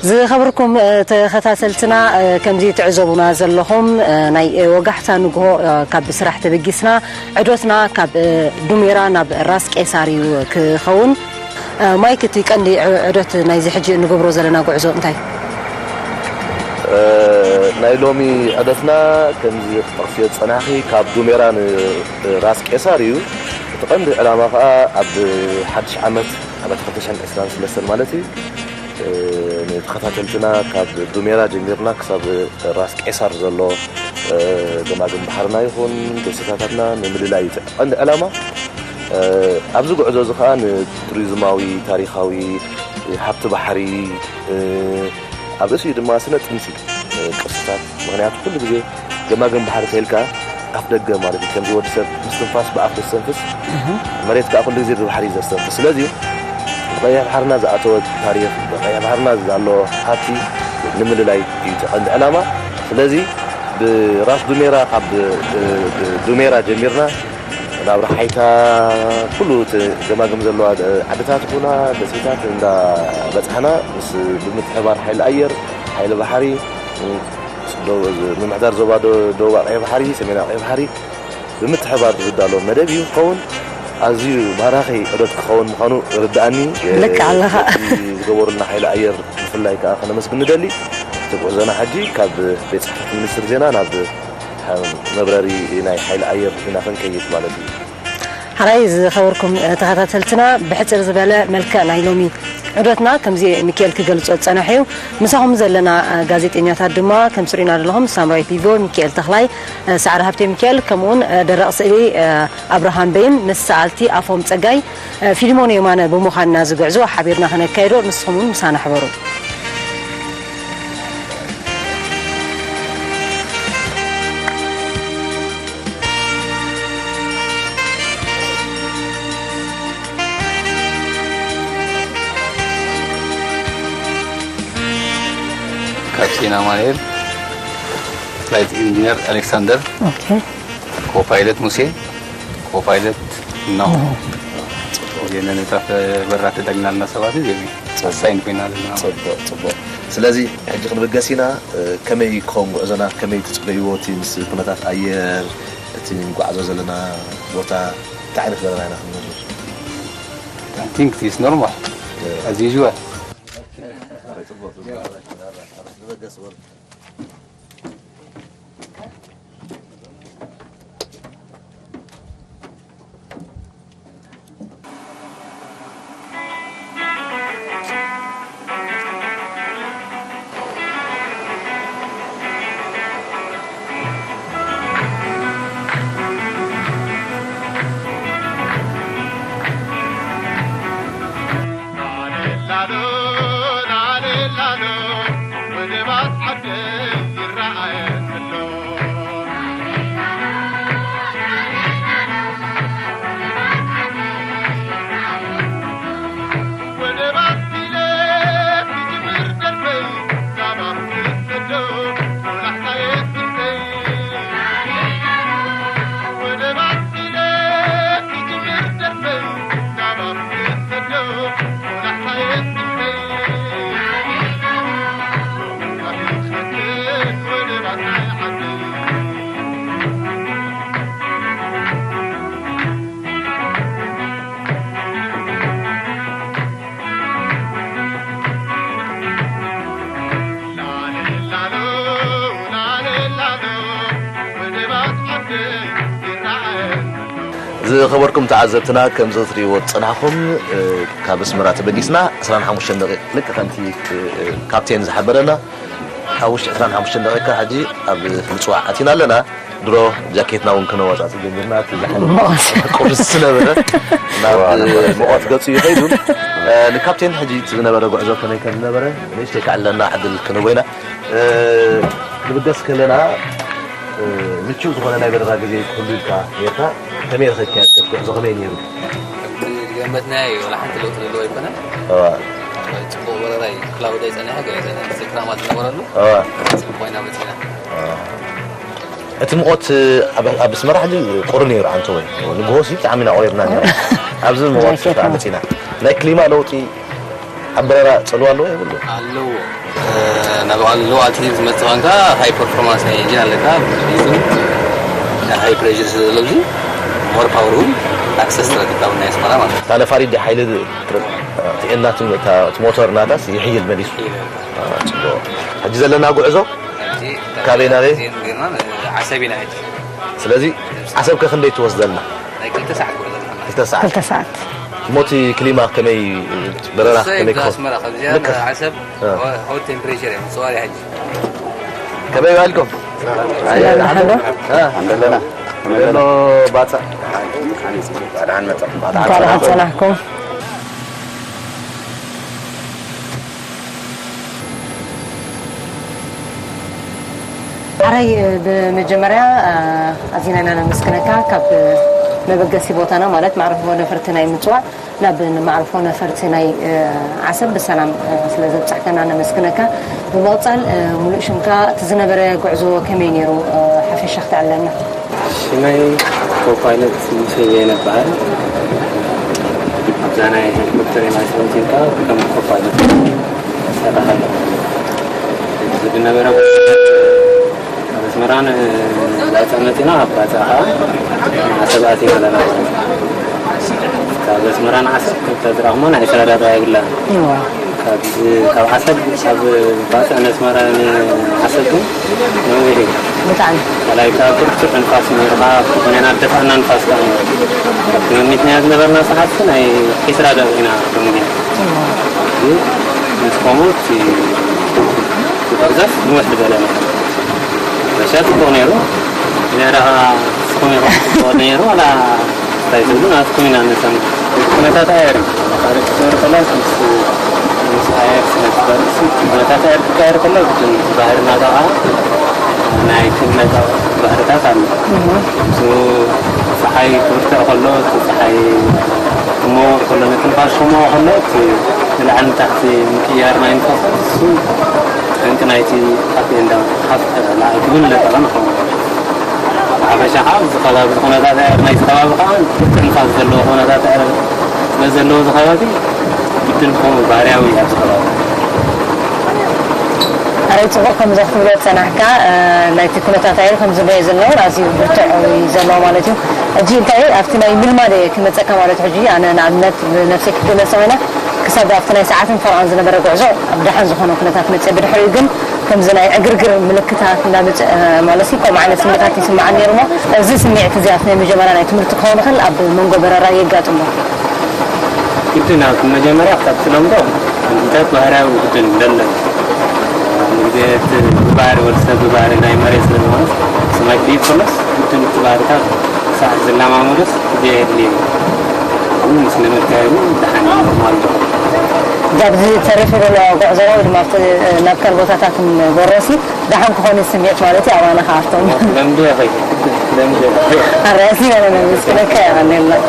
ዝኸበርኩም ተኸታተልትና፣ ከምዚ ትዕዘቡና ዘለኹም፣ ናይ ወጋሕታ ንግሆ ካብ ስራሕ ተበጊስና፣ ዕዶትና ካብ ዱሜራ ናብ ራስ ቄሳር እዩ ክኸውን። ማይክ፣ እቲ ቀንዲ ዕዶት ናይዚ ሕጂ እንገብሮ ዘለና ጉዕዞ እንታይ? ናይ ሎሚ ዕደትና ከምዚ ክትጠቕስዮ ዝጸናሕኺ ካብ ዱሜራ ንራስ ቄሳር እዩ። እቲ ቀንዲ ዕላማ ከኣ ኣብ ሓድሽ ዓመት ዓመት ክልተ ሽሕን ዕስራን ሰለስተን ማለት እዩ። ንተኸታተልትና ካብ ዱሜራ ጀሚርና ክሳብ ራስ ቄሳር ዘሎ ገማግም ባሕርና ይኹን ደሴታታትና ንምልላይ እዩ እቲ ቀንዲ ዕላማ። ኣብዚ ጉዕዞ እዚ ከኣ ንቱሪዝማዊ፣ ታሪኻዊ፣ ሃብቲ ባሕሪ፣ ኣብ ርእሲኡ ድማ ስነ ጥንሲ ቅርስታት። ምኽንያቱ ኩሉ ግዜ ገማግም ባሕሪ ተይልካ ኣፍ ደገ ማለት እዩ። ከምዚ ወዲ ሰብ ምስትንፋስ ብኣፍ ዘስተንፍስ፣ መሬት ከኣ ኩሉ ግዜ ብባሕሪ እዩ ዘስተንፍስ። ስለዚ ብቐይሕ ባሕርና ዝኣተወ ታሪኽ፣ ብቐይሕ ባሕርና ዘሎ ሃብቲ ንምልላይ እዩ እቲ ቀንዲ ዕላማ። ስለዚ ብራስ ዱሜራ፣ ካብ ዱሜራ ጀሚርና ናብ ረሓይታ፣ ኩሉ እቲ ገማግም ዘለዋ ዓድታት ይኹና ደሴታት እንዳበጻሕና፣ ምስ ብምትሕባር ሓይሊ ኣየር፣ ሓይሊ ባሕሪ፣ ምምሕዳር ዞባ ደቡብ ቀይሕ ባሕሪ፣ ሰሜናዊ ቀይሕ ባሕሪ ብምትሕባር ዝዳሎ መደብ እዩ ክኸውን። ኣዝዩ ማራኺ ዕደት ክኸውን ምዃኑ ርድኣኒ። ልክዕ ኣለኻ። ዝገበሩልና ሓይሊ ኣየር ብፍላይ ከኣ ከነመስግን ንደሊ። እቲ ጉዕዞና ሕጂ ካብ ቤት ጽሕፈት ሚኒስትሪ ዜና ናብ መብረሪ ናይ ሓይሊ ኣየር ኢና ክንከይድ ማለት እዩ። ሓራይ ዝኸበርኩም ተኸታተልትና፣ ብሕጽር ዝበለ መልክዕ ናይ ሎሚ ዑደትና ከምዚ ሚካኤል ክገልጾ ዝጸነሐ እዩ። ምሳኹም ዘለና ጋዜጠኛታት ድማ ከም ስሪና ዘለኹም ሳምራይ ፒቮ፣ ሚካኤል ተኽላይ፣ ሰዓረ ሃብተ ሚካኤል፣ ከምኡውን ደረቕ ስእሊ ኣብርሃም በይን፣ ምስ ሰኣልቲ ኣፎም ጸጋይ፣ ፊልሞን የማነ ብምዃንና ዝግዕዞ ሓቢርና ከነካይዶ፣ ንስኹም እውን ምሳና ሕበሩ። ካፕቴን ኣማኑኤል፣ ፍላይት ኢንጂነር ኣሌክሳንደር፣ ኦኬ። ኮፓይለት ሙሴ፣ ኮፓይለት ነው። የነነጣፍ በራ ተዳግናልና ሰባት እዚኦም ወሳኝ ኮይና ዘለና። ጽቡቕ ጽቡቕ። ስለዚ ሕጂ ክንብገስ ኢና። ከመይ ክኸውን ጉዕዞና፣ ከመይ ትጽበይዎ? እቲ ምስ ኩነታት ኣየር፣ እቲ ንጓዓዞ ዘለና ቦታ እንታይ ዓይነት በረራ ኢና ክንገብር? I think it's normal as usual. ዝኸበርኩም ተዓዘብትና፣ ከምዚ ትርእይዎ ዝጸናሕኩም፣ ካብ ኣስመራ ተበጊስና ዕስራን ሓሙሽተን ደቂቕ፣ ልክዕ ከምቲ ካፕቴን ዝሓበረና፣ ካብ ውሽጢ ዕስራን ሓሙሽተን ደቂቃ ሕጂ ኣብ ምጽዋዕ ኣቲና ኣለና። ድሮ ጃኬትና እውን ከነወጻጽእ ጀሚርና፣ እቲ ዝሓለፈ ቁርሲ ዝነበረ ናብ ሙቐት ገጹ እዩ ከይዱ። ንካፕቴን ሕጂ እቲ ዝነበረ ጉዕዞ ከመይ ከም ዝነበረ ንእሽተይ ከዕልለና ዕድል ክንህቦ ኢና። ክንብገስ ከለና ምቹእ ዝኾነ ናይ በረራ ግዜ ክህሉ ኢልካ ኔርካ፣ ከመይ ረኺብካዮ? እቲ ጉዕዞ ከመይ ነይሩ? ዝገመትናዮ እዩ፣ ዋላ ሓንቲ ለውጢ ዘለዎ ኣይኮነን። እዋ፣ ጽቡቕ በረራ እዩ። ክላውድ ኣይጸንሐ፣ ገለ ኣይጸንሐ፣ ምስቲ ክራማት ዝነበረሉ እዋ። ጽቡቕ ኮይና መጺና። እቲ ሙቐት ኣብ ኣብ ኣስመራ ሕጂ ቁሪ ነይሩ፣ ዓንተወይ። ንግሆ ሲ ብጣዕሚ ኢና ቆሪርና ነይሩ። ኣብዚ ሙቐት ጃኬት ከዓ መጺና። ናይ ክሊማ ለውጢ ኣብ በረራ ጽልዋ ኣለዎ የብሉ? ኣለዎ። ናብ ባዕሉ ለዋቲ ዝመጽእ ኮንካ ሃይ ፐርፎርማንስ ናይ ኢንጂን ኣለካ። ብዙ ሃይ ፕሬሽር ስለ ዘሎ ሞር ፓወር እውን ኣክሰስ ትረክብ ካብ ናይ ኣስመራ ማለት እዩ። እታ ነፋሪት ድያ ሓይሊ ትረክብ? እቲኤን ናቱ እታ እቲ ሞተር ናታስ ይሕይል መሊሱ። ጽቡቕ። ሕጂ ዘለና ጉዕዞ ካበይ ናበይ? ዓሰብ ኢና ሕጂ። ስለዚ ዓሰብ ከ ክንደይ ትወስደልና? ናይ ክልተ ሰዓት ጉዕዞ። ክልተ ሰዓት። ክልተ ሰዓት። እሞ እቲ ክሊማ ከመይ በረራ ከመይ ክኸውን? ኣስመራ ካብዚኣ ዓሰብ ሆት ቴምፕሬቸር እዮም ጽዋር ሕጂ። ከመይ ባልኩም? ኣለና። ሎ ባጻ እንኳን ደሓን ጸናሕኩም። ኣራይ፣ ብመጀመርያ ኣዚና ኢና ነመስግነካ ካብ መበገሲ ቦታና ማለት መዕርፎ ነፈርቲ ናይ ምጽዋዕ ናብ መዕርፎ ነፈርቲ ናይ ዓሰብ ብሰላም ስለ ዘብጻሕካና ነመስግነካ። ብምቕጻል ሙሉእ ሽምካ፣ እቲ ዝነበረ ጉዕዞ ከመይ ነይሩ ሓፈሻ ክተዕልለና? ሽመይ ኮፓይለት ሙሴ ዘይነ እበሃል። ኣብዛ ናይ ሄሊኮፕተር ኤምኣይ ሰቨንቲን ከዓ ከም ኮፓይለት እሰርሕ ኣለኹ። ዝነበረ ኣብ ኣስመራ ንባፅዕ መፂና፣ ኣብ ባፅዕ ከዓ ንዓሰብ ኣቲና ኣለና ማለት እዩ። ካብ ኣስመራ ንዓሰብ ክልተ ዝረኽቦ ናይ ኣሰዳዳጋ የብላን። ካብ ዓሰብ ካብ ባፅዕ ነስመራ ንዓሰብ ግን ነዊሕ እዩ። ብጣዕሚ። ካልኣይ ከዓ ብርቱዕ ንፋስ ነይሩ ከዓ፣ ብኩናና ደፋእና ንፋስ ከዓ ነይሩ። መሚትና ዝነበርና ሰዓት ናይ ዒስራ ደቂቕ ኢና ደንጒና። ግን ምስ ከምኡ እቲ ብርዘፍ ንውሕ ዝበለ ነይሩ። መሸ ፅቡቕ ነይሩ። ዝያዳ ከዓ ንስኹም ኢኹም ትፅበቑ ነይሩ ዋላ እንታይ ትብሉ ናትኩም ኢና ንሰምዕ። ኩነታት ኣየር እዩ። ነፋሪት ክትበሪ ከላ ምስ ምስ ኣየር ስለ ትበርስ ኩነታት ኣየር ክቀየር ከሎ ግድን ባህሪ ናታ ከዓ ናይ ክብለታ ባህርታት ኣሎ። እሱ ፀሓይ ክብርትዕ ከሎ እቲ ፀሓይ ክመውቕ ከሎ ነቲ ንፋስ ክመውቕ ከሎ እቲ ንላዕሊ ንታሕቲ ምቅያር ናይ ንፋስ እሱ ጠንቂ ናይቲ ኣፕ ኤንድ ዳውን ሃፍ ላዕሊ ክብለታ ንኸውን። ብሓፈሻ ከዓ ኣብዚ ከባቢ ኩነታት ኣየር ናይቲ ከባቢ ከዓ ብርቱዕ ንፋስ ዘለዎ ኩነታት ኣየር ስለ ዘለዎ እዚ ከባቢ ግድን ከምኡ ባህርያዊ እዩ ኣብዚ ከባቢ። ኣረይ ፅቡቕ ከምዚ ክትብሎ ዝፀናሕካ ናይቲ ኩነታት ኣየር ከምዚ ንሪኦ ዘለና እውን ኣዝዩ ብርቱዕ እዩ ዘሎ ማለት እዩ። ሕጂ እንታይ ኣብቲ ናይ ምልማል እየ ክመፀካ ማለት ሕጂ ኣነ ንኣብነት ብነብሰይ ክትግለፀ ኮይና ክሳብ ኣብቲ ናይ ሰዓትን ፈረቓን ዝነበረ ጉዕዞ ኣብ ደሓን ዝኾነ ኩነታት መፅእ ብድሕሪኡ ግን ከምዚ ናይ ዕግርግር ምልክታት እንዳመፀ ማለት እዩ ከምኡ ዓይነት ስምዒታት ይስምዓኒ ነይሩ እሞ እዚ ስምዒት እዚ ኣብቲ ናይ መጀመርያ ናይ ትምህርቲ ክኸውን ይኽእል ኣብ መንጎ በረራ የጋጥሞ። ግድን ኣብ መጀመርያ ካብ ትለምዶ ከምዚታት ባህርያዊ ግድን ደለን ንግዜ እቲ ብባህሪ ወዲ ሰብ ብባህሪ ናይ መሬት ስለዝኾነስ ሰማይ ክድይብ ከሎስ ግድን እቲ ባህርታት ሰዓት ዝለማመዶስ ግዜ የድልዮ። ግን ምስ ለመድካዮ ግን ደሓን እዩ ኖርማል ዶ። ካብዚ ተሪፉ ዘሎ ጉዕዞና ወይ ድማ ኣብቲ ናብ ካልእ ቦታታት ንጎሮሲ ደሓን ክኾን እዩ ስምዒት ማለት እዩ ኣባና ከኣቶም። ለምዶ ያኸይ ለምዶ ያኸይ። ኣረሲ ያለ ነው ምስክለካ ያለ ነው።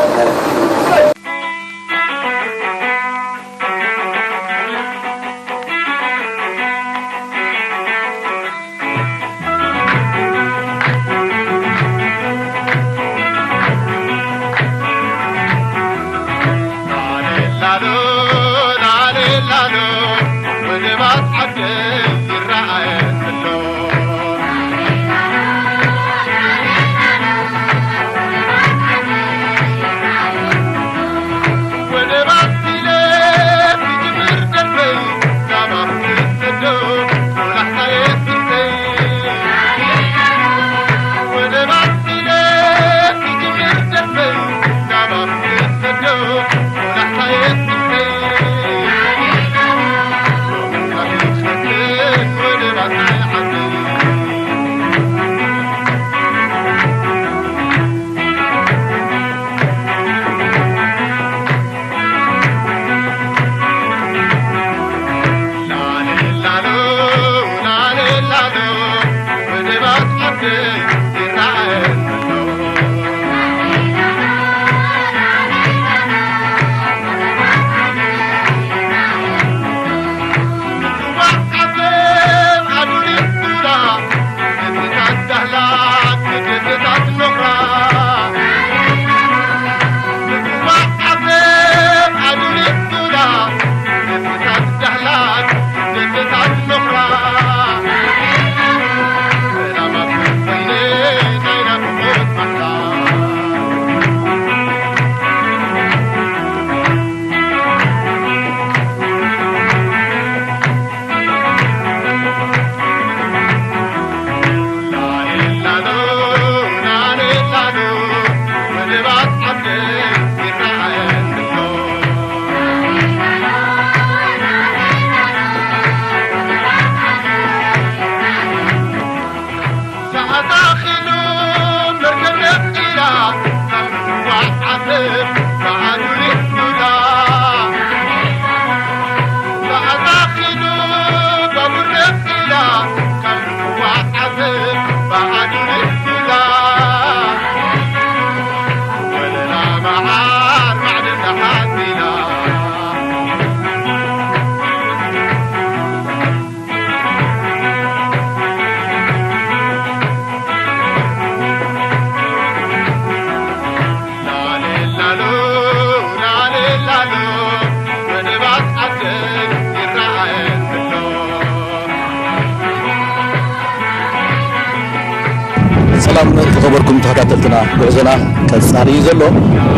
ሰላም ዝተኸበርኩም ተኸታተልትና፣ ጉዕዞና ቀጻሊ እዩ ዘሎ።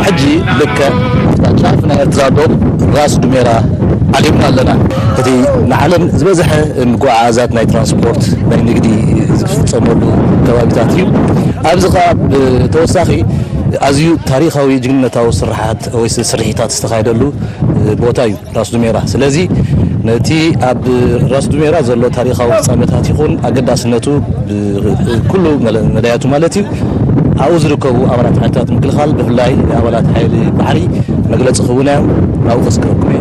ሕጂ ልክዕ ኣብታ ጫፍ ናይ ኤርትራ ዶ ራስ ዱሜራ ዓሊምና ኣለና። እቲ ንዓለም ዝበዝሐ መጓዓዓዛት ናይ ትራንስፖርት፣ ናይ ንግዲ ዝፍጸመሉ ከባቢታት እዩ። ኣብዚ ኸኣ ብተወሳኺ ኣዝዩ ታሪኻዊ ጅግንነታዊ ስርሓት ወይ ስርሒታት ዝተኻየደሉ ቦታ እዩ። ራስ ዱሜራ። ስለዚ ነቲ ኣብ ራስ ዱሜራ ዘሎ ታሪኻዊ ፍጻመታት ይኹን ኣገዳስነቱ ብ-፣ ኩሉ መለ-፣ መዳያቱ ማለት እዩ፣ ኣብኡ ዝርከቡ ኣባላት ሓይልታት ምክልኻል፣ ብፍላይ ኣባላት ሓይሊ ባሕሪ መግለጺ ክህቡና እዮም። ናብኡ ከስግረኩም እየ።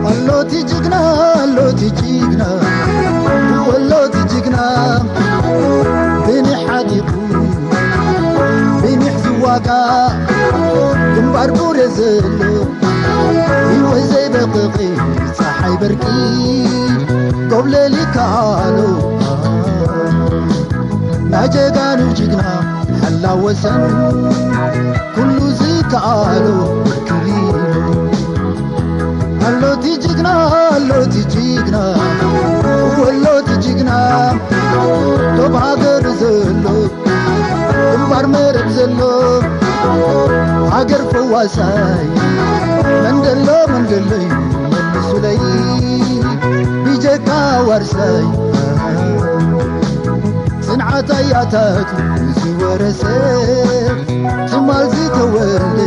ኣሎቲ ጅግና፣ ኣሎቲ ጅግና፣ ኣሎቲ ጅግና፣ ብኒሕ ዓጢቑ፣ ብኒሕ ዝዋጋእ፣ ግንባር ቡሬ ዘሎ፣ ህይወት ዘይበቕቒ፣ ጸሓይ በርቂ፣ ጎብለል ይከኣሎ። ናይ ጀጋኑ ጅግና ሓላው ወሰን ኩሉ ዝከኣሎ ክብሪ ኣሎቲ ጅግና ኣሎቲ ጅግና ወሎቲ ጅግና ዶብ ሃገር ዘሎ ግንባር መረብ ዘሎ ሃገር ፈዋሳይ መንደሎ መንደሎይ መልሱለይ ብጀካ ዋርሳይ ጽንዓት ኣያታቱ ዝወረሰ ትማል ዝተወልደ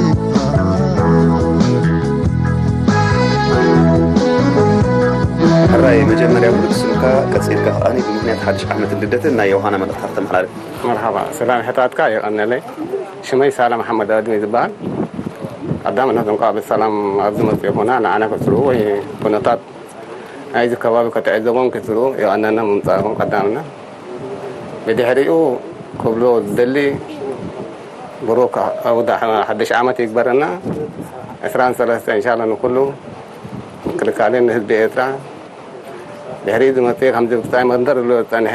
ሕራይ መጀመርያ ብሉጽ ስምካ ቀጺልካ ከኣ ብምኽንያት ሓድሽ ዓመትን ልደትን ናይ ዮሃና መልእኽትኻ ክተመሓላልፍ። መርሓባ ሰላም ሕታትካ የቐነለይ። ሽመይ ሳላ መሓመድ ኣድም እዩ ዝበሃል። ቀዳምነት እንኳዕ ብሰላም ኣብዚ መጽእኹና ንዓና ከስርኡ ወይ ኩነታት ናይዚ ከባቢ ክትዕዘቦም ክትዝርኡ የቐነና ምምጻእኹም ቀዳምና። ብድሕሪኡ ክብሎ ዝደሊ ብሩክ ኣውዳ ሓድሽ ዓመት ይግበረና። ዕስራን ሰለስተ እንሻላ ንኩሉ ክልካልን ንህዝቢ ኤርትራ ድሕሪኡ ዝመጽእ ከምዚ ብጣዕሚ መንደር ዝሎ ዝጸንሐ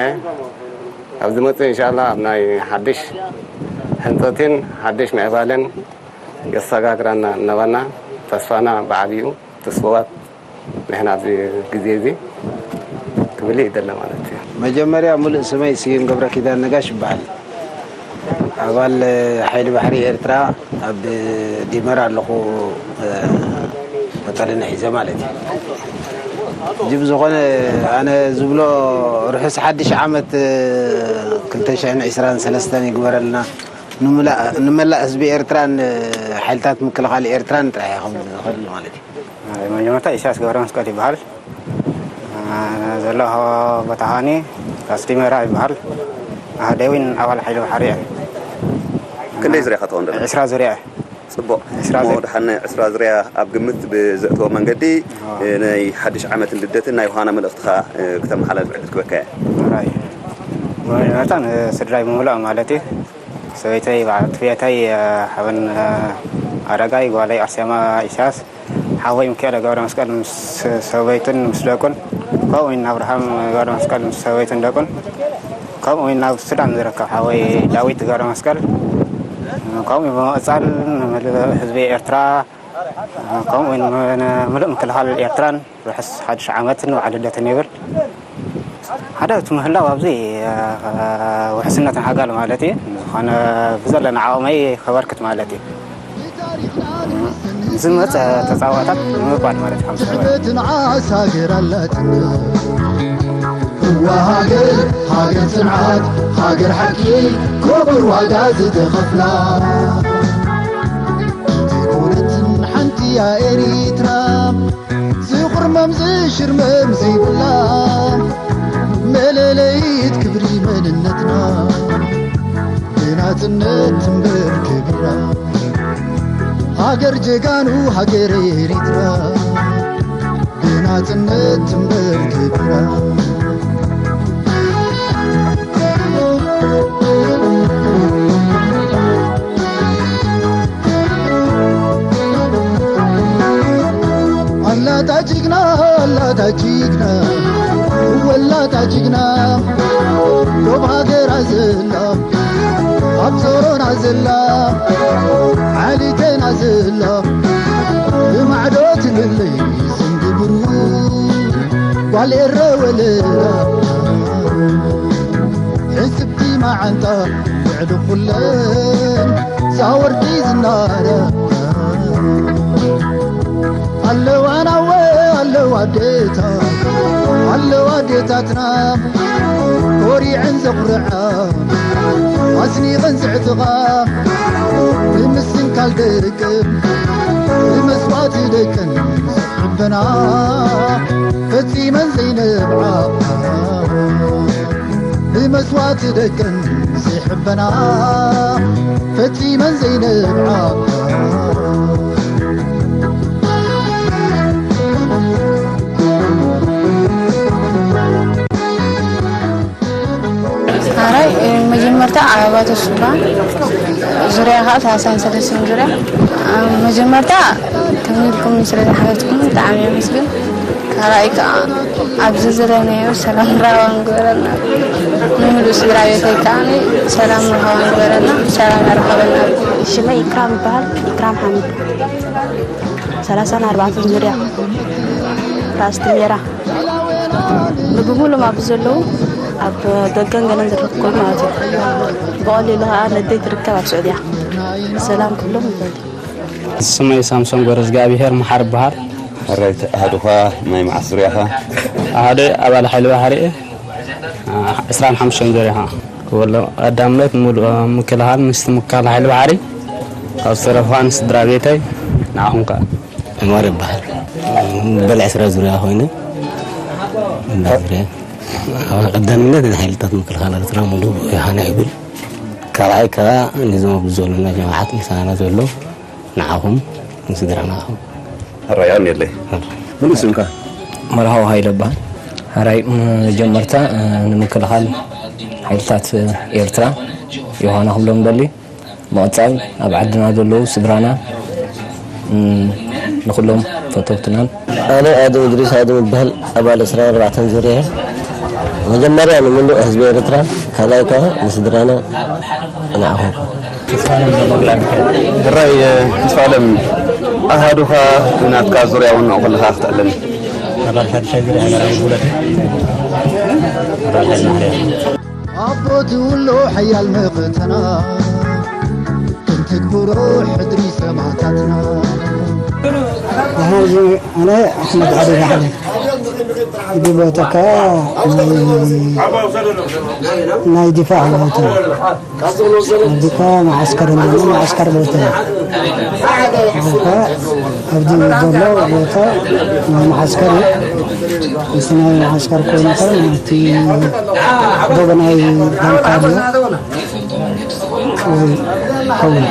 ኣብ ዝመጽእ እንሻላ ኣብ ናይ ሓድሽ ህንጸትን ሓድሽ ምዕባለን የሰጋግራና እናባና ተስፋና ብዓቢኡ ትስፍዋት ንሕና ኣብዚ ግዜ እዚ ክብል ይደለ ማለት እዩ። መጀመርያ ሙሉእ ስመይ ስዩም ገብረኪዳን ነጋሽ ይበሃል። ኣባል ሓይሊ ባሕሪ ኤርትራ ኣብ ዲመር ኣለኹ መጠለኒ ሒዘ ማለት እዩ። ሕጂ ብዝኾነ ኣነ ዝብሎ ርሑስ ሓድሽ ዓመት ክልተ ሽሕን ዕስራን ሰለስተን ይግበረልና። ንመላእ ህዝቢ ኤርትራን ሓይልታት ምክልኻል ኤርትራን ጥራሕ እየ ክብል ዝኽእል ማለት እዩ። መጀመርታ ኢሳያስ ገብረመስቀል ይበሃል። ዘለኹ ቦታ ከዓኒ ራስ ዲሜራ ይበሃል። ኣሃደዊን ኣባል ሓይሊ ባሕሪ እየ። ክንደይ ዙርያ ኢኻ ትኸውን ዘለኻ? ዕስራ ዙርያ እየ። ጽቡቕ። ዕስራ እሞ ዙርያ። ድሓን ዕስራ ዙርያ ኣብ ግምት ብዘእተወ መንገዲ ኣዎ። ናይ ሓድሽ ዓመትን ልደትን ናይ ዮሃና መልእኽትኻ ክተመሓላልፍ ዕድል ክበካ እየ። ሕራይ። መጀመርታ ንስድራይ ብምሉኦም ማለት እዩ። ሰበይተይ በዓል ትብየተይ ሓበን ኣረጋይ ጓለይ ኣርሴማ ኢሳያስ ሓወይ ሚካኤል ገብረ መስቀል ምስ ሰበይቱን ምስ ደቁን ከምኡ እውን ኣብርሃም ገብረ መስቀል ምስ ሰበይቱን ደቁን፣ ከምኡ እውን ናብ ሱዳን ዝርከብ ሓወይ ዳዊት ገብረ መስቀል፣ ከምኡ ብምቕጻል ንመልእ ህዝቢ ኤርትራ፣ ከምኡ እውን ንምሉእ ምክልኻል ኤርትራን ርሑስ ሓድሽ ዓመትን በዓል ልደትን ይብል። ሓደ እቲ ምህላው ኣብዚ፣ እ፣ ውሕስነት ሓጋል ማለት እዩ። ዝኾነ ብዘለና ዓቕመይ ከበርክት ማለት እዩ። ዝመፀ ተፃዋታት ንምባል ማለት እዩ። ከም ሰብ። ስሕበትን ዓሳ ሃገር ኣላትና። እዋ ሃገር፣ ሃገር ጽንዓት፣ ሃገር ሓቂ፣ ክቡር ዋጋ ዝተኸፍላ። ዘይኮነትን ሓንቲ እያ ኤሪትራ፣ ዝቑርመም ዝሽርመም ዘይብላ፣ መለለይት ክብሪ መንነትና፣ ብናጽነት ትንበር ክብራ። ሃገር ጀጋኑ ሃገር ኤሪትራ፣ ብናጽነት ትንበር ክብራ። ኣላታ ጅግና፣ ኣላታ ጅግና፣ ወላታ ጅግና፣ ዶብ ሃገራ ዘላ፣ ኣብ ዞሮና ዘላ፣ ዓሊተና ዘላ፣ ብማዕዶ ትልለይ ስንዲ ብሩር፣ ጓል ኤረ ወለላ። ሕስብቲ መዓንጣ ልዕሊ ኩለን ዛወርቲ ዝናረ ኣለዋ ናወ ኣለዋ ኣዴታ ኣለዋ ኣዴታትና ኮሪዐን ዘኹርዓ ኣስኒቐን ዘዕጥቓ ብምስንካል ደቅን ብመስዋእቲ ደቅን ዝሕበና ፈጺመን ዘይነብዓ ብመስዋእቲ ደቀን ዘይሕበና ፈጺመን ዘይነብዓ። ሓራይ መጀመርታ ዓባቶ ሱዳን ዙርያ ከዓ ሰላሳን ሰለስተን ዙርያ መጀመርታ ከምልኩም ስለ ዝሓገዝኩም ብጣዕሚ የመስግን። ካልኣይ ከዓ ኣብዚ ዘለናዮ ሰላም ራህዋን ግበረልና። ንምሉእ ስድራ ቤተይ ከዓ ሰላም ራህዋን ግበረልና። ሰላም ያርኸበና። ሽመይ ኢክራም ይበሃል። ኢክራም ሓሚድ። ሰላሳን ኣርባዕተን ዙርያ ራስ ትሜራ። ንብሙሉም ኣብዚ ዘለዉ ኣብ ደገን ገለን ዝርከቡ ማለት እዩ። ብቐሊሉ ከዓ ነደይ ትርከብ ኣብ ስዑድያ። ሰላም ክብሎም ይፈቱ። ስመይ ሳምሶን ገብረዝጋብሄር መሓር ይበሃል። ሕራይ ኣሃዱኻ ናይ መዓስ ዙርያኻ? ኣሃደይ ኣባል ሓይሊ ባሕሪ እየ። ዓ-፣ ዕስራን ሓሙሽተን ዙርያኻ ክበሎ ቀዳምነት ሙሉእ ምክልኻል ምስቲ ምክልኻል ሓይሊ ባሕሪ፣ ካብ ዝተረፋ ንስድራ ቤተይ ንዓኹም ከኣ። ዕማር ይበሃል። በል ዕስራ ዙርያ ኮይኑ፣ ዕስራ ዙርያ። ቀዳምነት ንሓይልታት ምክልኻል ኤርትራ ሙሉእ ይሃና ይብል። ካልኣይ ከኣ ነዞም ኣብዚ ዘሎና ጀማዓት ምሳና ዘሎ ንዓኹም ንስድራና ኢኹም። ሕራይ የቐንየለይ። ሙሉእ ስምካ? መርሃዊ ሃይለ እበሃል። ሕራይ መጀመርታ፣ እ፣ ንምክልኻል ሓይልታት ኤርትራ ዮሃና ክብሎም ደሊ። ምቕጻል ኣብ ዓድና ዘለዉ ስድራና፣ እ፣ ንኹሎም ፈተውትናን። ኣነ ኣደም እድሪስ ኣደም እበሃል፣ ኣባል ዕስራን ኣርባዕተን ዙርያ እየ። መጀመርያ ንምሉእ ህዝቢ ኤርትራ፣ ካልኣይ ከኣ ንስድራና ንዓኹም። ሕራይ ተስፋለም ኣሃዱኻ ናትካ ዙርያ እውን ንዕኡ ከለኻ ክትዕልም። ኣባል ሓድሻይ ዙርያ ሕራይ ጉለት። ኣባል ሓድሻይ። ኣቦ ትውሎ ሓያል መኸተና፣ ክንተግብሮ ሕድሪ ሰማእታትና። ደሓን እዚ ኣነ ኣሕመድ ዓሊ ራሕለ። እዚ ቦታ ከኣ ናይ፣ ናይ ዲፋዕ ቦታ። ኣብዚ ከኣ መዓስከር ኣለና፣ መዓስከር ቦታ። ኣብዚ ከኣ ኣብዚ ዘሎ ቦታ ናይ መዓስከር እዩ። እቲ ናይ መዓስከር ኮይኑ ከኣ ናብቲ ዶብ ናይ ባንካ ኣሎ። ወይ ይኸውን።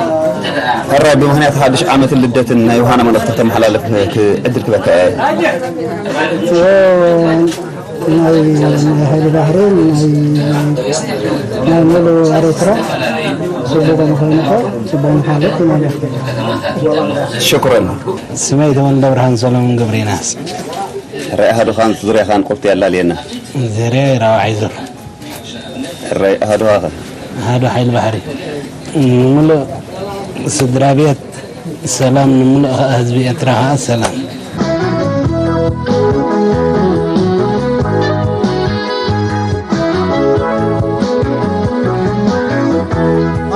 ሕራይ ብምኽንያት ሓድሽ ዓመትን ልደትን ናይ ዮሃና መልእኽቲ ከተመሓላልፍ ክ-፣ ዕድል ክበካ እየ። ናይ፣ ናይ ሓይሊ ባሕሪ፣ ናይ፣ ናይ ሙሉ ኤርትራ ጽቡቕ ምዃኑ እኮ ጽቡቕ ምሓለፍ ማለት እዩ። ሽኩረን። ስመይ ተወልደ ብርሃን ሰሎሞን ገብረየናስ። ራይ ኣሃዱኻን ዙርያኻን ቁርጥ ያላልየና። ዘርያ ራብዓይ ዙር። ራይ ኣሃዱኻኸ? ኣሃዱ ሓይሊ ባሕሪ። ንምሉእ ስድራ ቤት ሰላም፣ ንምሉእ ህዝቢ ኤርትራ ኸዓ ሰላም።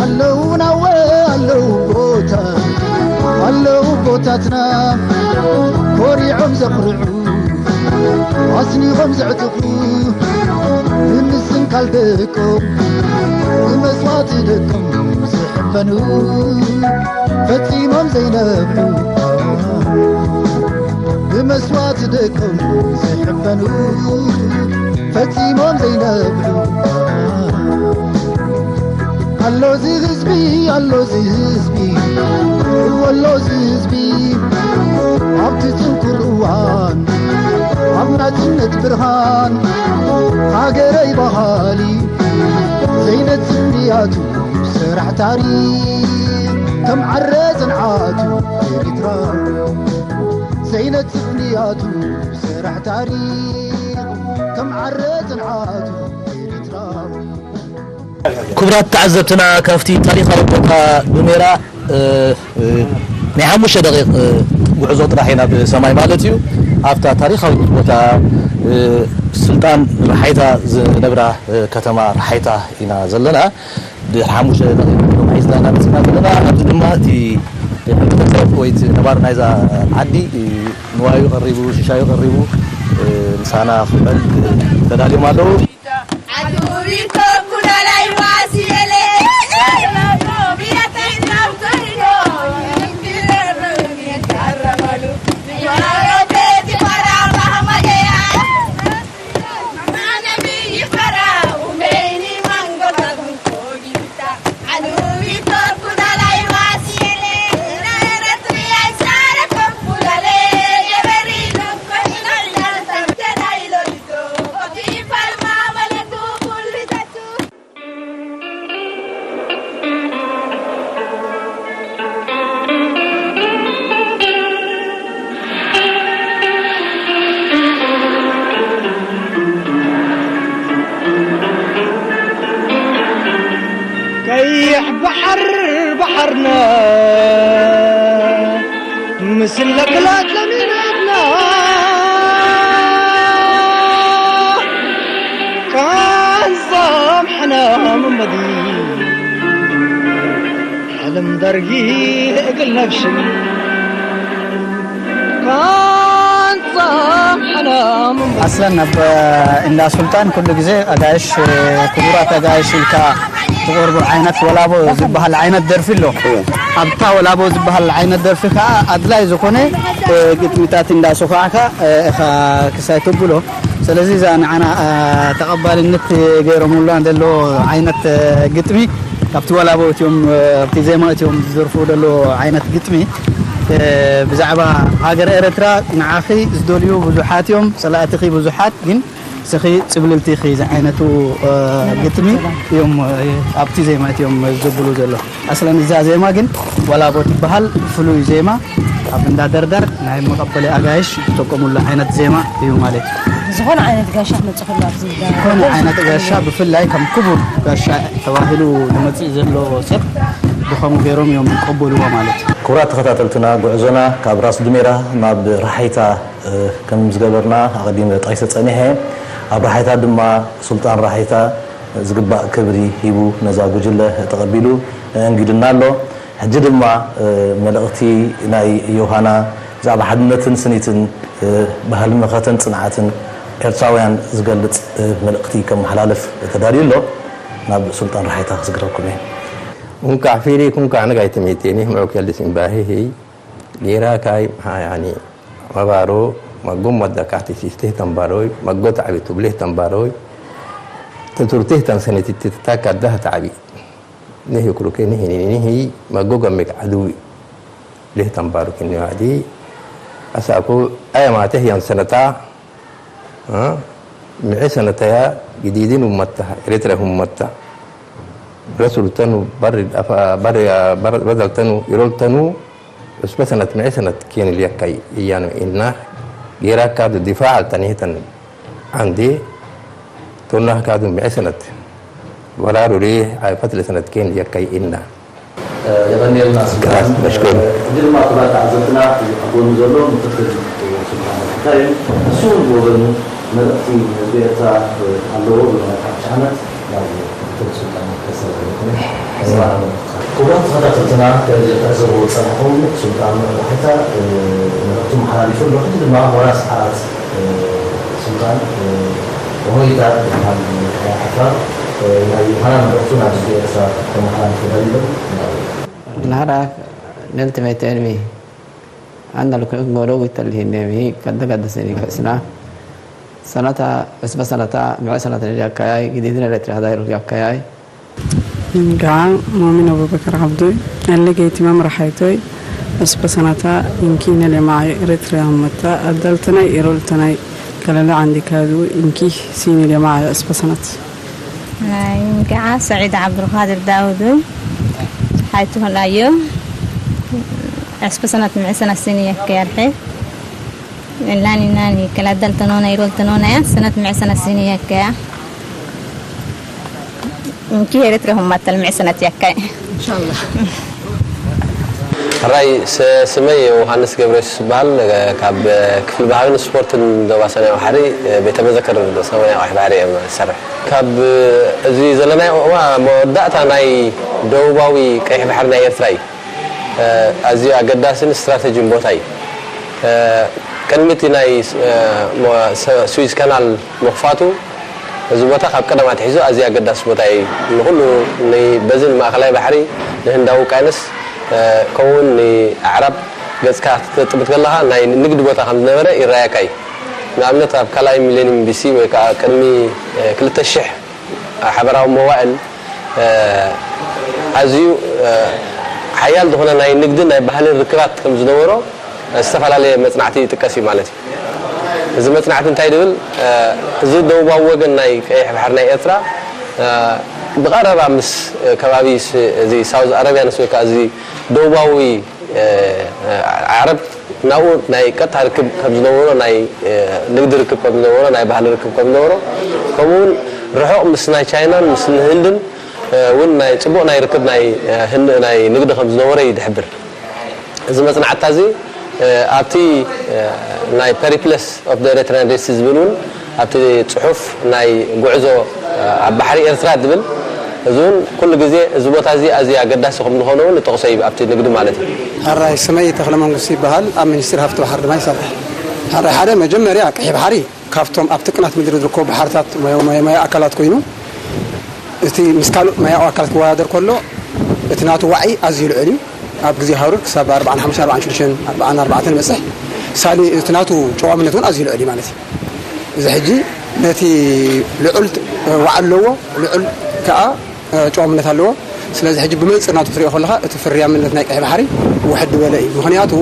ኣለዉ ናወ ኣለዉ ቦታ ኣለዉ ቦታትና ኮሪዖም ዘኽርዑ ኣስኒቖም ዘዕጥቑ ብምስንካል ደቆም ብመስዋእቲ ደቆም ዝሕበኑ ፈጺሞም ዘይነብዑ ብመስዋእቲ ደቆም ዝሕበኑ ፈጺሞም ዘይነብዑ ኣሎዚ ህዝቢ ኣሎዚ ህዝቢ ወሎዚ ህዝቢ ኣብቲ ጽንኩር እዋን ኣብ ናጽነት ብርሃን ሃገረይ ባህሊ ዘይነጽፍ ንያቱ ሰራሕ ታሪኽ ከም ዓረ ጽንዓቱ ኤሪትራ ዘይነጽፍ ንያቱ ሰራሕ ታሪኽ ከም ዓረ ጽንዓቱ ኤሪትራ። ክቡራት ተዓዘብትና፣ ካብቲ ታሪኻዊ ቦታ ዱሜራ፣ እ፣ እ፣ ናይ ሓሙሽተ ደቂቕ፣ እ፣ ጉዕዞ ጥራሕ ኢና ብሰማይ ማለት እዩ። ኣብታ ታሪኻዊት ቦታ፣ እ፣ ስልጣን ራሓይታ ዝነብራ፣ እ፣ ከተማ ራሓይታ ኢና ዘለና። ድሕሪ ሓሙሽተ ደቂቕ ሒዝና ኢና መጺና ዘለና። ኣብዚ ድማ እቲ ሕብረተሰብ ወይ እቲ ነባሪ ናይዛ ዓዲ፣ እ፣ ንዋዩ ቀሪቡ፣ ሽሻዩ ቀሪቡ፣ እ፣ ምሳና ክውዕል፣ እ፣ ተዳልዮም ኣለዉ። ቀይሕ ባሕር ባሕርና ምስለ ክላት ለሚነትና ቃንዛ ኣምሕና መመዲ ሕልም ደርጊ ልእግል ነብሽን ቃንዛ ኣምሕና መመዲ ኣስለን ኣብ እንዳ ሱልጣን ኩሉ ግዜ ኣጋይሽ ክቡራት ኣጋይሽ ኢልካ ትቐርቡ ዓይነት ወላቦ ዝበሃል ዓይነት ደርፊ ኣሎ። ኣብታ ወላቦ ዝበሃል ዓይነት ደርፊ ከዓ ኣድላይ ዝኾነ ግጥሚታት እንዳሰኳዕካ ኢኻ ክሳይ ተብሎ። ስለዚ እዛ ንዓና ተቐባልነት ገይሮምሉና ዘሎ ዓይነት ግጥሚ ካብቲ ወላቦ እትዮም ኣብቲ ዜማ እትዮም ዝደርፉ ዘሎ ዓይነት ግጥሚ ብዛዕባ ሃገር ኤረትራ ንዓኺ ዝደልዩ ብዙሓት እዮም፣ ጸላእትኺ ብዙሓት ግን ንስኺ ጽብልልቲ ኢኺ ዝዓይነቱ ግጥሚ እዮም ኣብቲ ዜማ እትዮም ዝብሉ ዘሎ። ኣስለን እዛ ዜማ ግን ወላቦ ትበሃል ፍሉይ ዜማ ኣብ እንዳ ደርደር ናይ መቐበሊ ኣጋይሽ ዝጥቀሙሉ ዓይነት ዜማ እዩ ማለት እዩ። ዝኾነ ዓይነት ጋሻ ክመጽእ ከሎ ኣብዚ እንዳ ዝኾነ ዓይነት ጋሻ ብፍላይ ከም ክቡር ጋሻ ተባሂሉ ዝመጽእ ዘሎ ሰብ ብኸምኡ ገይሮም እዮም ዝቀበልዎ ማለት እዩ። ክቡራት ተኸታተልትና ጉዕዞና ካብ ራስ ዱሜራ ናብ ራሓይታ ከም ዝገበርና ኣቐዲመ ጠቒሰ ጸኒሐ። ኣብ ራሓይታ ድማ ሱልጣን ራሓይታ ዝግባእ ክብሪ ሂቡ ነዛ ጉጅለ ተቐቢሉ ኣእንጊዱና ኣሎ። ሕጂ ድማ መልእኽቲ ናይ ዮሃና ብዛዕባ ሓድነትን ስኒትን ባህሊ መኸተን ጽንዓትን ኤርትራውያን ዝገልጽ መልእኽቲ ከመሓላልፍ ተዳልዩ ኣሎ። ናብ ሱልጣን ራሓይታ ክዝግረኩም እየ። Kun ka firi kun ka naga ite miteni mo kelli simbahi hi gira kai yani mabaro magum madda kati siste tambaroi maggo tabi tuble tambaroi tuturte tan saneti tata kadda tabi nihi kuruke nihi nihi maggo gamek adui leh tambaru kinni wadi asaku aya mate yan sanata ha mi'i sanataya gididin ummatta eritrea ummatta rasul tanu barri afa barri badal tanu irol tanu usba sanat mi'i sanat kien liyakai iyanu inna ጌራካዱ ዲፋዕ ኣልጠኒህተን ዓንዲ ቶናህካዱ ምዕሰነት ወራሩሪ ኣይፈትለሰነት ኬን የከይ እና የቐንየልና ስልጣን። መሽኮር። ሕጂ ድማ ክቡራት ተዓዘብትና፣ እዚ ኣብ ጎኑ ዘሎ ምክትል ስልጣን ኣፍሪካ እዩ። ንሱ እውን ብወገኑ መልእኽቲ ንህዝቢ ኤርትራ ኣለዎ ብሎ ናይ ሓድሽ ዓመት ናብ ምክትል ስልጣን ከሰብ ይኹን። ክቡራት ተኸታተልትና፣ ከም ዝትዕዘብዎ ዝጸናሕኩም፣ ስልጣን ረብሓታ መልእኽቱ መሓላሊፉ ኣሎ። ሕጂ ድማ ወራስ ዓራት ስልጣን ሆይታ ይበሃል። ዓፋር ናይ ምዃና መልእኽቱ ናብ ህዝቢ ኤርትራ ከመሓላልፍ ይደሊ ኣሎ። Nahara nel temetemi andal ko ngoro wital hinemi kadda kadda seni kasna sanata usba sanata mea sanata ni yakayai gididin eritrea hadai yakayai. Nga momin Abubakar Abdoi alle geiti mamra haitoi usba sanata inki nele mai eritrea hammata adaltanai eroltanai kalala andikadu inki sini le mai usba sanat. ናይ እንግዓ ሰዒድ ዓብዱልቃድር ዳውድ ሓይቱ ሆላዮ ዕስበ ሰነት ምዕሰ ናሲኒ የከ ያርሐ ላኒ ናኒ ከላደል ተኖና ይሮል ተኖና ያ ሰነት ምዕሰ ናሲኒ የከ ያ እንኪ ኤርትራ ሁማተል ምዕሰነት ያካይ ሕራይ ስ- ስመይ ዮሃንስ ገብረየሱስ ይበሃል። ካብ ክፍሊ ባህልን ስፖርትን ዞባ ሰማያዊ ባሕሪ ቤተ መዘክር ሰማያዊ ባሕሪ እየ ዝሰርሕ። ካብ እዚ ዘለናዮ እዋ መወዳእታ ናይ ደቡባዊ ቀይሕ ባሕሪ ናይ ኤርትራ እዩ። ኣዝዩ ኣገዳስን ስትራተጂን ቦታ እዩ። ቅድሚ እቲ ናይ ስዊዝ ካናል ምኽፋቱ እዚ ቦታ ካብ ቀደም ኣትሒዙ ኣዝዩ ኣገዳሲ ቦታ እዩ። ንኹሉ በዚ ንማእኸላይ ባሕሪ ንህንዳዊ ውቅያኖስ ከምኡውን ንኣዕራብ ገፅካ ክትጥምት ከለኻ ናይ ንግዲ ቦታ ከም ዝነበረ ይረኣየካ እዩ። ንኣብነት ኣብ ካልኣይ ሚሌኒየም ቢሲ ወይ ከዓ ቅድሚ ክልተ ሽሕ ሓበራዊ መዋእል ኣዝዩ ሓያል ዝኾነ ናይ ንግድን ናይ ባህልን ርክባት ከም ዝነበሮ ዝተፈላለየ መፅናዕቲ ይጥቀስ እዩ ማለት እዩ። እዚ መፅናዕቲ እንታይ ድብል እዚ ደቡባዊ ወገን ናይ ቀይሕ ባሕሪ ናይ ኤርትራ ብቐረባ ምስ ከባቢ እዚ ሳውዝ ኣረቢያንስ ወይ ከዓ እዚ ደቡባዊ ዓረብ ናብኡ ናይ ቀጥታ ርክብ ከም ዝነበሮ ናይ ንግዲ ርክብ ከም ዝነበሮ ናይ ባህሊ ርክብ ከም ዝነበሮ ከምኡውን ርሑቕ ምስ ናይ ቻይናን ምስ ህንድን እውን ናይ ፅቡቕ ናይ ርክብ ናይ ህን ናይ ንግዲ ከም ዝነበረ እዩ ዝሕብር። እዚ መፅናዕታ እዚ ኣብቲ ናይ ፐሪፕለስ ኦፍ ኤሪትራን ሬድሲ ዝብል እውን ኣብቲ ፅሑፍ ናይ ጉዕዞ ኣብ ባሕሪ ኤርትራ ዝብል እዚ እውን ኩሉ ግዜ እዚ ቦታ እዚ ኣዝዩ ኣገዳሲ ከም ዝኾነ እውን ንጠቕሶ እዩ ኣብቲ ንግዲ ማለት እዩ። ሕራይ ስመይ ተኽለ መንግስቱ ይበሃል። ኣብ ሚኒስትሪ ሃፍቲ ባሕሪ ድማ ይሰርሕ። ሕራይ ሓደ መጀመርያ ቀይሕ ባሕሪ ካብቶም ኣብቲ ቅናት ምድሪ ዝርከቡ ባሕርታት ማያዊ ኣካላት ኮይኑ እቲ ምስ ካልእ ማያዊ ኣካላት ክወዳደር ከሎ እቲ ናቱ ዋዒ ኣዝዩ ልዑል እዩ። ኣብ ግዜ ሃሩር ክሳብ ኣርባዓን ሓሙሽተን ኣርባዓን ሽዱሽተን ኣርባዓን ኣርባዕተን ይበፅሕ። ሳሊ እቲ ናቱ ጨዋምነት እውን ኣዝዩ ልዑል እዩ ማለት እዩ። እዚ ሕጂ ነቲ ልዑል ዋዒ ኣለዎ፣ ልዑል ከዓ ጨዋምነት ኣለዎ። ስለዚ ሕጂ ብመንፅር ናቱ ክትሪኦ ከለካ እቲ ፍርያምነት ናይ ቀይሕ ባሕሪ ውሕድ ዝበለ እዩ። ምክንያቱ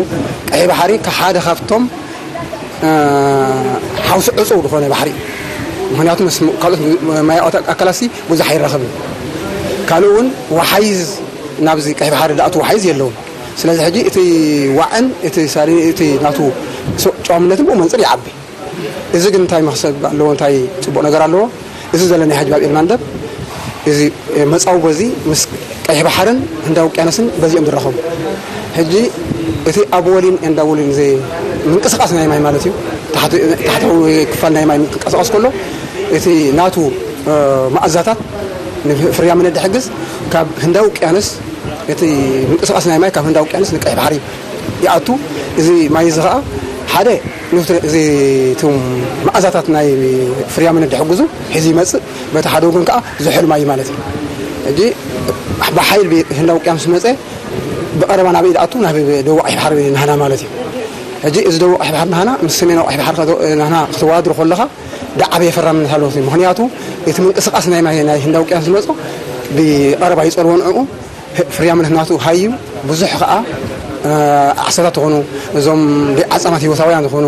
ቀይሕ ባሕሪ ሓደ ካብቶም ሓውሲ ዕፁው ዝኾነ ባሕሪ እዩ። ምክንያቱ ምስ ካልኦት ማያዊ ኣካላት ብዙሕ ኣይራኸብን። ካልእ እውን ወሓይዝ ናብዚ ቀይሕ ባሕሪ ዝኣቱ ወሓይዝ የለውን። ስለዚ ሕጂ እቲ ዋዕን እቲ ሳሊ እቲ ናቱ ጨዋምነትን ብኡ መንፅር ይዓቢ። እዚ ግን እንታይ መክሰብ ኣለዎ? እንታይ ፅቡቕ ነገር ኣለዎ? እዚ ዘለናዮ ሕጂ ባብኤል ማንደብ እዚ መፃውቦ እዚ ምስ ቀይሕ ባሕርን ህንዳዊ ውቅያኖስን በዚኦም ዝራኸቡ። ሕጂ እቲ ኣብ ወሊን ኤንዳ ወሊን እዚ ምንቅስቃስ ናይ ማይ ማለት እዩ። ታሕቲ- ታሕታዊ ክፋል ናይ ማይ ምንቅስቃስ ከሎ እቲ ናቱ መኣዛታት ንፍርያምነት ዝሕግዝ ካብ ህንዳዊ ውቅያኖስ እቲ ምንቅስቃስ ናይ ማይ ካብ ህንዳዊ ውቅያኖስ ንቀይሕ ባሕሪ ይኣቱ። እዚ ማይ እዚ ከዓ ሓደ ንፍረ- እዚ እቶም መኣዛታት ናይ ፍርያምነት ዝሕግዙ ሒዙ ይመፅእ። በቲ ሓደ ወገን ከዓ ዝሑል ማይ ማለት እዩ። ሕጂ ብሓይል ህንዳዊ ውቅያኖስ ዝመፀ ብቐረባ ናበይ ዝኣቱ ናብ ደቡብ ቀይሕ ባሕሪ ናህና ማለት እዩ። ሕጂ እዚ ደቡብ ቀይሕ ባሕሪ ናህና ምስ ሰሜናዊ ቀይሕ ባሕሪ ናህና ክትወዳድሮ ከለኻ ዝዓበየ ፈራምነት ኣለዎ። ምክንያቱ እቲ ምንቅስቃስ ናይ ማይ ናይ ህንዳዊ ውቅያኖስ ዝመፆ ብቐረባ ይፀልዎ ንዕኡ። ፍርያምነት ናቱ ሃዩ ብዙሕ ከዓ ዓሳታት ይኾኑ፣ እዞም ዓፃማት ህይወታውያን ዝኾኑ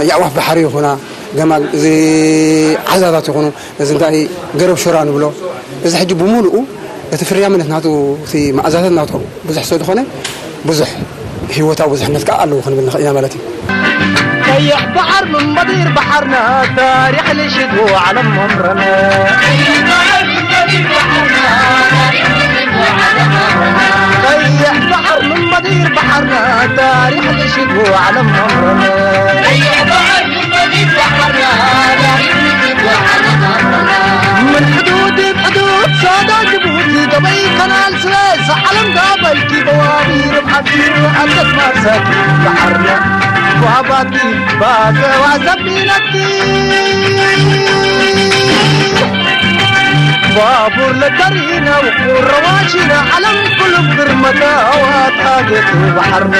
የዕዋፍ ባሕሪ ይኹና፣ ገማል እዚ ዓሳታት ይኾኑ፣ እዚ እንታይ ገረብ ሹራ ንብሎ፣ እዚ ሕጂ ብምሉኡ እቲ ፍርያምነት ናቱ እቲ መኣዛታት ናቱ ብዙሕ ስለ ዝኾነ ብዙሕ ህይወታዊ ብዙሕነት ከዓ ኣለዎ ክንብል ንኽእል ኢና ማለት እዩ። ቀይሕ ባሕር ምን በዲር ባሕርና ታሪኽ ልሽት ዓለም መምረና። ቀይሕ ባሕር ምን በዲር ባሕርና ታሪኽ ልሽት ዓለም መምረና። ምን ሕዱድ ብ ሕዱድ ሳዳ ጅቡቲ ደበይ ከናል ስዌዝ ዓለም ዳበልኪ በዋቢር ብ ዓቢር ዓደት ማርሳኪ ባሕርና ባባኪ ባዘዋ ዘቢለኪ ባቡር ለተሪና ውቁር ረዋሺና ዓለም ኩሉም ግርመታዋት ኣጌጡ ባሕርና።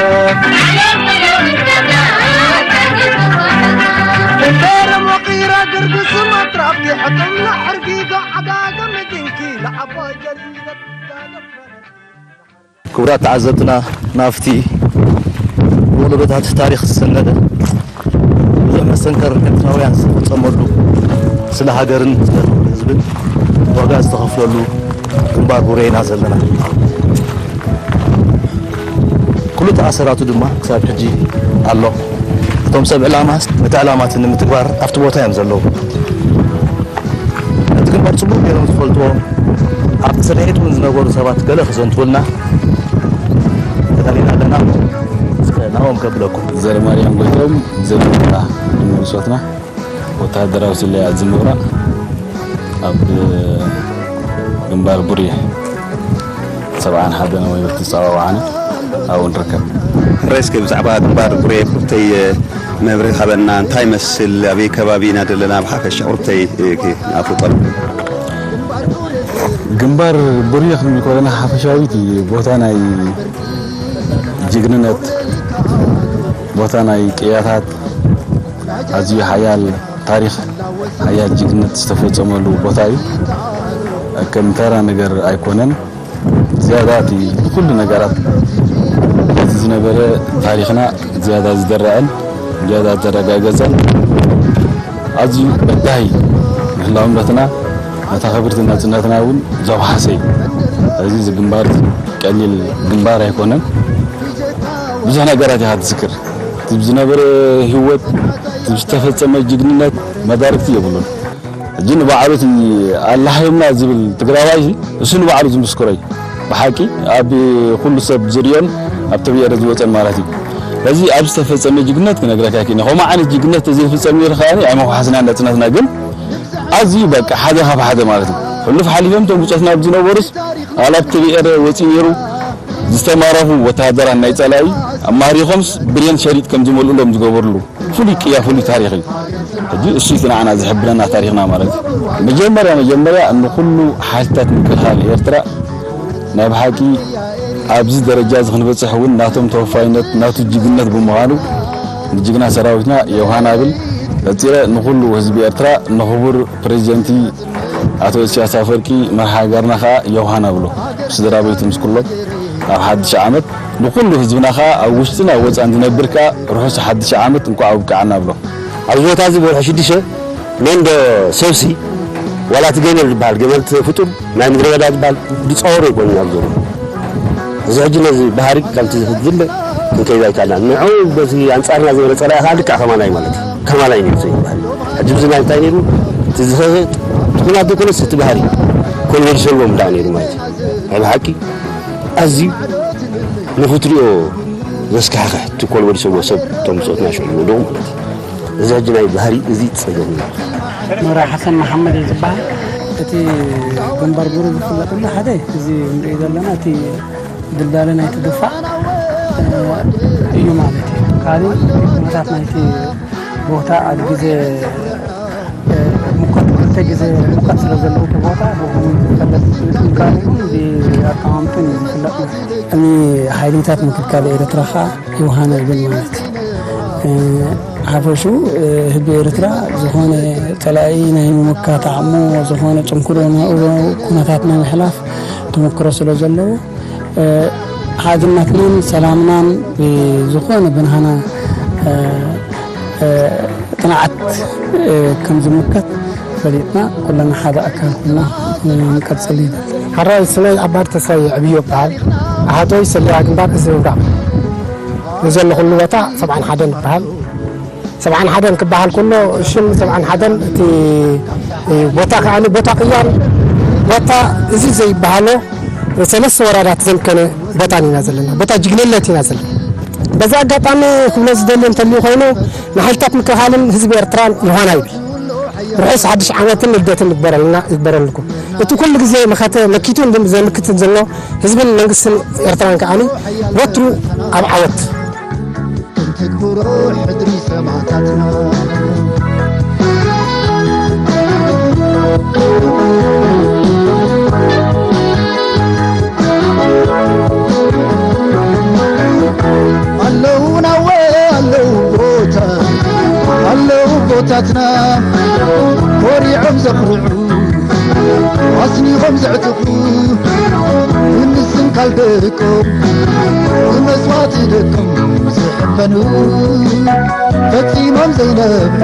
እንተረም ወቂራ ግርግስ ማትራብቲ ሕጥምና ሕርጊጋ ዓጋገ ምድንኪ ለዓባይ ገሊለት ዳለፈነ። ክቡራት ተዓዘብትና፣ ናብቲ ብወለዶታት ታሪኽ ዝሰነደ ብዙሕ መሰንከር ኤርትራውያን ዝተፈጸመሉ፣ ስለ ሃገርን ስለ ህዝብን ዋጋ ዝተኸፍለሉ ግንባር ቡሬ ኢና ዘለና። ኩሉ ተኣሰራቱ ድማ ክሳብ ሕጂ ኣሎ። እቶም ሰብ ዕላማ ነቲ ዕላማት ንምትግባር ኣብቲ ቦታ እዮም ዘለዉ። እቲ ግንባር ጽቡቕ ገይሮም ዝፈልጥዎ፣ ኣብቲ ስርሒት እውን ዝነበሩ ሰባት ገለ ክዘንትውልና ተዳሊና ኣለና። እስከ ናብኦም ከብለኩም። ዘርማርያም ጎይቶም፣ ዘርማርያ ንመንሶትና ወተሃደራዊ ስለያ ዝምብራቕ ኣብ ግንባር ቡሬ ሰብዓን ሓደን ወይበልቲ ዝጸዋወዓና ኣብኡ ንርከብ። ሕራይ እስከ ብዛዕባ ግንባር ቡሬ ቁርብተይ መብርሂ ሃበና። እንታይ ይመስል? ኣበይ ከባቢ ኢና ዘለና? ብሓፈሻ ቁርብተይ ኣፍልጠሉ። ግንባር ቡሬ ክንብል ከለና ሓፈሻዊት ቦታ ናይ ጅግንነት፣ ቦታ ናይ ቅያታት፣ ኣዝዩ ሓያል ታሪኽ፣ ሓያል ጅግንነት ዝተፈጸመሉ ቦታ እዩ። ከም ተራ ነገር ኣይኮነን። ዝያዳ እቲ ኩሉ ነገራት፣ እቲ ዝነበረ ታሪኽና ዝያዳ ዝደረዐን ዝያዳ ዝተረጋገጸን፣ ኣዝዩ በዳሂ ንህላውነትና፣ ነታ ክብርቲ ናጽነትና እውን ዘውሓሰ እዩ። እዚ፣ እዚ ግንባር ቀሊል ግንባር ኣይኮነን። ብዙሕ ነገራት ኢኻ ትዝክር። እቲ ዝነበረ ህይወት፣ እቲ ዝተፈጸመ ጅግንነት መዳርግቲ የብሉን። ሕጂ ንባዕሉ እቲ ኣላሃዮምና ዝብል ትግራዋይ እዚ፣ እሱ ንባዕሉ ዝምስክሮ እዩ። ብሓቂ ኣብ ኩሉ ሰብ ዝርእዮን ኣብ ተቢኤረ ዝወፀን ማለት እዩ። በዚ ኣብ ዝተፈጸመ ጅግነት ክነግረካ ይክእል። ከምኡ ዓይነት ጅግነት ተዘይፍጸም ነይሩ ከኣ ኣይመኳሓስና ነጽነትና፣ ግን ኣዝዩ በቃ ሓደ ካብ ሓደ ማለት እዩ። ሕሉፍ ሓሊፎም እቶም ብጾትና ዝነበሩስ ኣላብ ተቢኤረ ወፂኡ ነይሩ። ዝተማረኹ ወተሃደራት ናይ ጸላኢ ኣማሪኾምስ ብሬን ሸሪጥ ከም ዝመልኡሎም ዝገበርሉ ፍሉይ ቅያ፣ ፍሉይ ታሪኽ እዩ። ሕጂ እሱ እቲ ንዓና ዝሕብረና ታሪኽና ማለት እዩ። መጀመርያ መጀመርያ ንኹሉ ሓይልታት ምክልኻል ኤርትራ ናይ ብሓቂ ኣብዚ ደረጃ እዚ ክንበጽሕ እውን ናቶም ተወፋይነት፣ ናቱ ጅግነት ብምዃኑ ንጅግና ሰራዊትና ዮሃና ብል። ቀጺለ ንኹሉ ህዝቢ ኤርትራ፣ ንኽቡር ፕሬዚደንቲ ኣቶ ኢሳያስ ኣፈወርቂ፣ መርሓ ሃገርና ከኣ ዮሃና ብሎ፣ ስድራ ቤቱ ምስ ኩሎም ኣብ ሓድሽ ዓመት ንኹሉ ህዝብና ከኣ ኣብ ውሽጥን ኣብ ወጻእን ዝነብር ከኣ ርሑስ ሓድሽ ዓመት እንኳዕ ኣብቅዓና ብሎ። ኣብዚ ቦታ እዚ ብወርሒ ሽዱሽተ ሜንዶ ሰብሲ ዋላ እቲ ገመል ዝበሃል፣ ገመል እቲ ፍጡር ናይ ምድረ በዳ ዝበሃል ዝጸወሮ ይኮን ኣብ ዘሎ። እዚ ሕጂ ነዚ ባህሪ ከምቲ ዝፍድል ክንከይድ ኣይከኣልናን። ንዑ በዚ ኣንጻርና ዝነበረ ጸላኢ ከኣ ልክዕ ከማላይ ማለት እዩ። ከማላይ ነይሩ ሰው ይበሃል። ሕጂ ብዚ ናይ እንታይ ነይሩ? እቲ ዝኸ-፣ ትኹናት ዘይኮነስ እቲ ባህሪ ኮልበዲሰዎም ደኣ ነይሩ ማለት እዩ። ናይ ብሓቂ ኣዝዩ ንኽትሪኦ ዘስካሕክሕ እቲ ኮልበዲሰዎ ሰብ እቶም ብጾትና ሽዑ ዝወደቑ ማለት እዩ። እዚ ሕጂ ናይ ባህሪ እዚ ጸገም እዩ። ኑራ ሓሰን መሓመድ እዩ ዝበሃል። እቲ ግንባር ቡሬ ዝፍለጠሉ ሓደ እዚ ንሪኦ ዘለና እቲ ድልዳለ ናይቲ ድፋዕ እዩ ማለት እዩ። ካልእ ኩነታት ናይቲ ቦታ ኣብ ግዜ ሙቀት ክልተ ግዜ ሙቀት ስለ ዘለዎ እቲ ቦታ ብኸመይ ዝፈለጥ ምዃኑ ይኹን ብኣቀማምጥኡ እዩ ዝፍለጥ ማለት እዩ። እኒ ሓይልታት ምክልካል ኤርትራ ኸዓ ዮሃና ይብል ማለት እዩ። ሓፈሹ ህዝቢ ኤርትራ ዝኾነ ጸላኢ ናይ ምምካት ዓቕሙ፣ ዝኾነ ጽንኩር ኩነታት ናይ ምሕላፍ ተመክሮ ስለ ዘለዎ፣ ሓድነትናን ሰላምናን ብዝኾነ ብናህና ጽንዓት ከም ዝምከት ፈሊጥና ኩልና ሓደ ኣካል ኮይና ክንቀጽል ይደሊ። ሕራይ ስመይ ኣባዲ ተስፋይ ዕብዮ ይበሃል። ኣሃቶይ ሰለያ ግንባር እዚ ምብራቕ። ንዘለኹሉ ቦታ ሰብዓን ሓደን ይበሃል። ሰብዓን ሓደን ክበሃል ከሎ፣ ሽም ሰብዓን ሓደን እቲ ቦታ ከኣ ቦታ ቅያን፣ ቦታ እዚ ዘይበሃሎ ሰለስተ ወራዳት ዘምከነ ቦታን ኢና ዘለና፣ ቦታ ጅግንነት ኢና ዘለና። በዚ ኣጋጣሚ ክብሎ ዝደሊ እንተልዩ ኮይኑ፣ ንሓይልታት ምክልኻልን ህዝቢ ኤርትራን ዮሃና ይብል። ርሑስ ሓድሽ ዓመትን ልደትን ይግበረልና፣ ይግበረልኩም። እቲ ኩሉ ግዜ መኸተ መኪቱ ዘምክት ዘሎ ህዝብን መንግስትን ኤርትራን ከኣ ወትሩ ኣብ ዓወት። እንተክብሮ ሕድሪ ሰማእታትና። ኣለዉ ናወ ኣለዉ ቦታ፣ ኣለዉ ቦታትና፣ ኮሪዖም ዘኽርዑ፣ ኣስኒቖም ዘዕጥቑ፣ ብምስንካል ደቆም፣ ብመስዋእቲ ደቆም ዝሕበኑ፣ ፈጺሞም ዘይነብዑ፣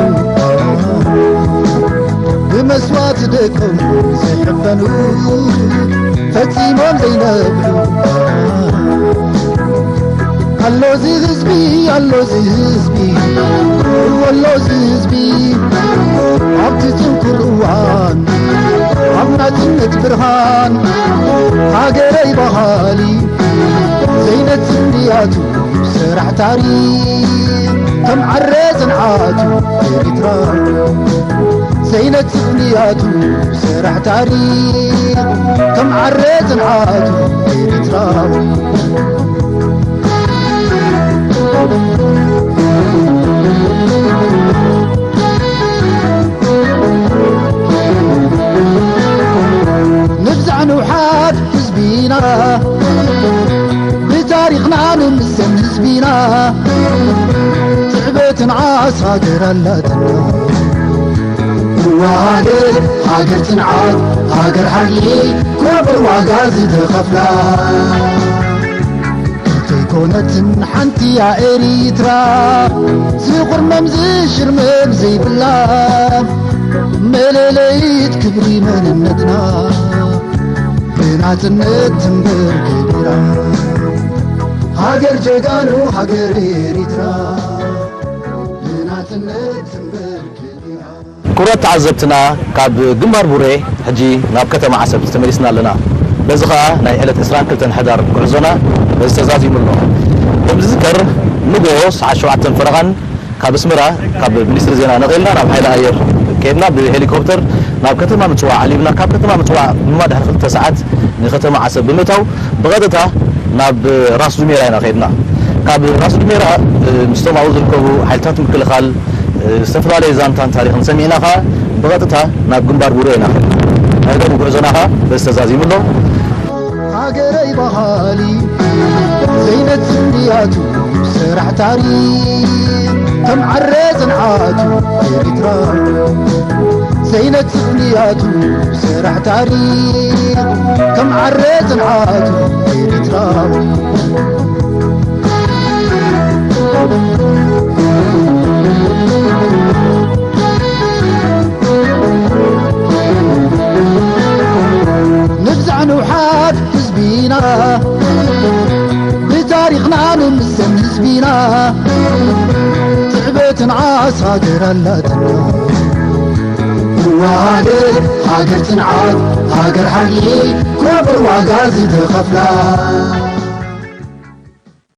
ብመስዋእቲ ደቆም ዝሕበኑ፣ ፈጺሞም ዘይነብዑ። ኣሎዚ ህዝቢ፣ ኣሎዚ ህዝቢ፣ ኣሎዚ ህዝቢ፣ ኣብቲ ጽንኩር እዋን፣ ኣብ ናጽነት ብርሃን፣ ሃገረይ በሃሊ፣ ዘይነጽፍ ንያቱ ሰራሕ ታሪኽ፣ ከም ዓረ ጽንዓቱ ኤሪትራ። ዘይነጽፍ ንያቱ ሰራሕ ታሪኽ፣ ከም ዓረ ጽንዓቱ ኤሪትራ። ንብዛዕ ንውሓድ ህዝቢና፣ ብታሪኽና ንምሰል ህዝቢና፣ ትዕበትን ዓስ ሃገር ኣላትና። እዋ ሃገር፣ ሃገር ጽንዓት፣ ሃገር ሓቂ፣ ክቡር ዋጋ ዝተኸፍላ። እንተይኮነትን ሓንቲ እያ ኤሪትራ፣ ዝቑርመም ዝሽርመም ዘይብላ፣ መለለይት ክብሪ መንነትና፣ ብናጽነት ትንበር ከቢራ። ሃገር ጀጋኑ፣ ሃገር ኤሪትራ፣ ብናጽነት ትንበር ከቢራ። ክቡራት ተዓዘብትና፣ ካብ ግንባር ቡሬ ሕጂ ናብ ከተማ ዓሰብ ተመሊስና ኣለና። በዚ ኸኣ ናይ ዕለት ዕስራን ክልተን ሕዳር ጉዕዞና በዚ ተዛዚሙ ኣሎ። ከም ዝዝከር፣ ንግሆ ሰዓት ሸውዓተን ፈረቓን ካብ ኣስመራ፣ ካብ ሚኒስትሪ ዜና ነቒልና ናብ ሓይሊ ኣየር ከይድና፣ ብሄሊኮፕተር ናብ ከተማ ምጽዋዕ ዓሊብና፣ ካብ ከተማ ምጽዋዕ ድማ ድሕሪ ክልተ ሰዓት ንከተማ ዓሰብ ብምእታው፣ ብቐጥታ ናብ ራስ ዱሜራ ኢና ከይድና። ካብ ራስ ዱሜራ፣ እ፣ ምስቶም ኣብኡ ዝርከቡ ሓይልታት ምክልኻል፣ እ፣ ዝተፈላለየ ዛንታን ታሪኽን ሰሚዕና ኸኣ ብቐጥታ ናብ ግንባር ቡሬ ኢና ከይድና። ናይ ሎሚ ጉዕዞና ኸኣ በዚ ተዛዚሙ ኣሎ። ሃገረይ በሃሊ፣ ዘይነጽፍ ንያቱ ሰራሕ ታሪኽ፣ ከም ዓረ ጽንዓቱ ኤሪትራ። ዘይነጽፍ ንያቱ ሰራሕ ታሪኽ፣ ከም ዓረ ጽንዓቱ ኤሪትራ። ንብዛዕ ንውሓድ ህዝቢና፣ ብታሪኽና ንምሰል ህዝቢና፣ ትዕበትን ዓስ ሃገር ኣላትና። እዋ ሃገር፣ ሃገር ጽንዓት፣ ሃገር ሓቂ፣ ክቡር ዋጋ ዝተኸፍላ።